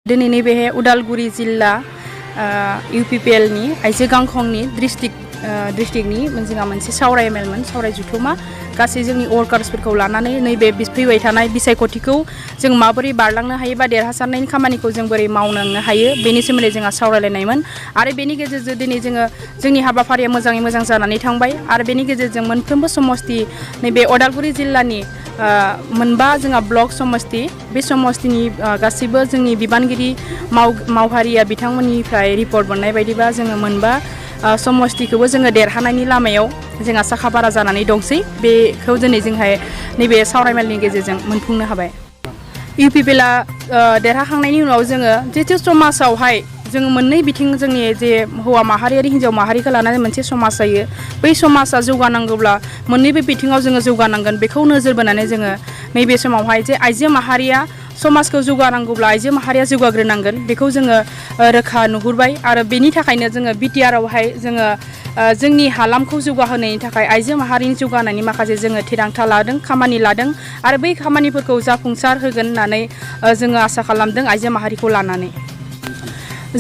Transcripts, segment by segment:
दिनैनि बे उदालगुरि जिल्ला UPPL नि आइजो गांखंनि डिस्ट्रिक्टनि जोंहा मोनसे सावरायमेलमोन सावराय जुथुमा गासै जोंनि वर्कार्सफोरखौ लानानै नैबे फैबाय थानाय बिसायख'थिखौ जों माबोरै बारलांनो हायो बा देरहासारनायनि खामानिखौ जों बोरै मावलांनो हायो बेनि सोमोन्दै जोंहा सावरायलायनायमोन आरो बेनि गेजेरजों दिनै जोंनि हाबाफारिया मोजाङै मोजां जानानै थांबाय आरो बेनि गेजेरजों मोनफ्रोमबो समस्ति नैबे उदालगुरि जिल्लानि मोनबा जोंहा ब्लक समस्ति बे समस्तिनि गासैबो जोंनि बिबानगिरि मावहारिया बिथांमोननिफ्राय रिपर्ट मोननाय बायदिबा जोङो मोनबा समस्तिखौबो जोङो देरहानायनि लामायाव जोंहा साखाफारा जानानै दंसै बेखौ दिनै जोंहाय नैबे सावरायमेलनि गेजेरजों मोनफुंनो हाबाय। UPPL देरहाखांनायनि उनाव जोङो जितु समाजावहाय जोङो मोननै बिथिं जोंनि जे हौवा माहारि आरो हिन्जाव माहारिखौ लानानै मोनसे समाज जायो बै समाजा जौगानांगौब्ला मोननैबो बिथिङाव जोङो जौगानांगोन बेखौ नोजोर बोनानै जोङो नैबे समावहाय जे आइजो माहारिया समाजखौ जौगानांगौब्ला आइजो माहारिया जौगाग्रोनांगोन बेखौ जोङो रोखा नुहुरबाय आरो बेनि थाखायनो जोङो BTR आवहाय जोङो जोंनि हालामखौ जौगाहोनायनि थाखाय आइजो माहारिनि जौगानायनि माखासे जोङो थिरांथा लादों खामानि लादों आरो बै खामानिफोरखौ जाफुंसार होगोन होननानै जोङो आसा खालामदों आइजो माहारिखौ लानानै।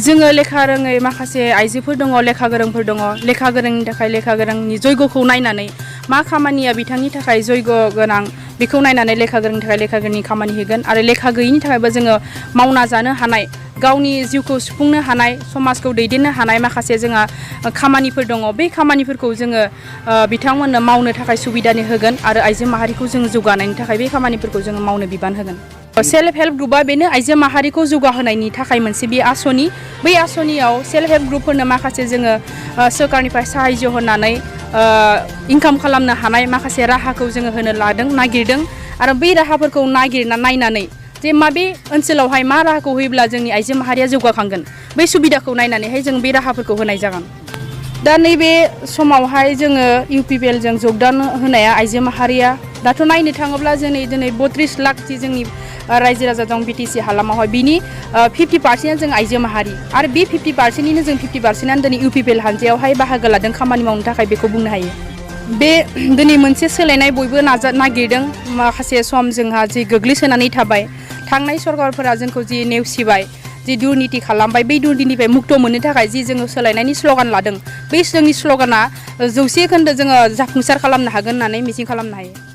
जोङो लेखा रोङै माखासे आइजोफोर दङ लेखा गोरोंफोर दङ लेखा गोरोंनि थाखाय लेखा गोरोंनि जयग'खौ नायनानै मा खामानिया बिथांनि थाखाय जयग' गोनां बेखौ नायनानै लेखा गोरोंनि थाखाय लेखा गोरोंनि खामानि होगोन आरो लेखा गैयिनि थाखायबो जोङो मावना जानो हानाय गावनि जिउखौ सुफुंनो हानाय समाजखौ दैदेननो हानाय माखासे जोंहा खामानिफोर दङ बै खामानिफोरखौ जोङो बिथांमोननो मावनो थाखाय सुबिदानि होगोन आरो आइजो माहारिखौ जोङो जौगानायनि थाखाय बे खामानिफोरखौ जोङो मावनो बिबान होगोन। सेल्फ हेल्प ग्रुपआ बेनो आइजो माहारिखौ जौगाहोनायनि थाखाय मोनसे बे आसनि बै आसनियाव सेल्फ हेल्प ग्रुपफोरनो माखासे जोङो सोरखारनिफ्राय साहाय्य होनानै इनकाम खालामनो हानाय माखासे राहाखौ जोङो होनो नागिरदों आरो बै राहाफोरखौ नायनानै जे माबे ओनसोलावहाय मा राहाखौ होयोब्ला जोंनि आइजो माहारिया जौगाखांगोन बै सुबिदाखौ नायनानैहाय जों बे राहाफोरखौ होनाय जागोन। दा नैबे समावहाय जोङो UPPL जों जगदान होनाया आइजो माहारिया दाथ' नायनो थाङोब्ला दिनै 32 लाख जोंनि रायजो राजा दं BTC हालामावहाय बिनि 50% जों आइजो माहारि आरो बे 50%निनो जों 50%आनो दिनै UPPL हानजायावहाय बाहागो लादों खामानि मावनो थाखाय बेखौ बुंनो हायो। बे दिनै मोनसे सोलायनाय बयबो नागिरदों माखासे सम जोंहा जि गोग्लैसोनानै थाबाय थांनाय सरकारफोरा जोंखौ जि नेवसिबाय जि दुर्निति खालामबाय बै दुर्नितिनिफ्राय मुक्त मोननो थाखाय जि जोङो सोलायनायनि स्ल'गान लादों बै जोंनि स्ल'गाना 100% जोङो जाफुंसार खालामनो हागोन होननानै मिजिं खालामनो हायो।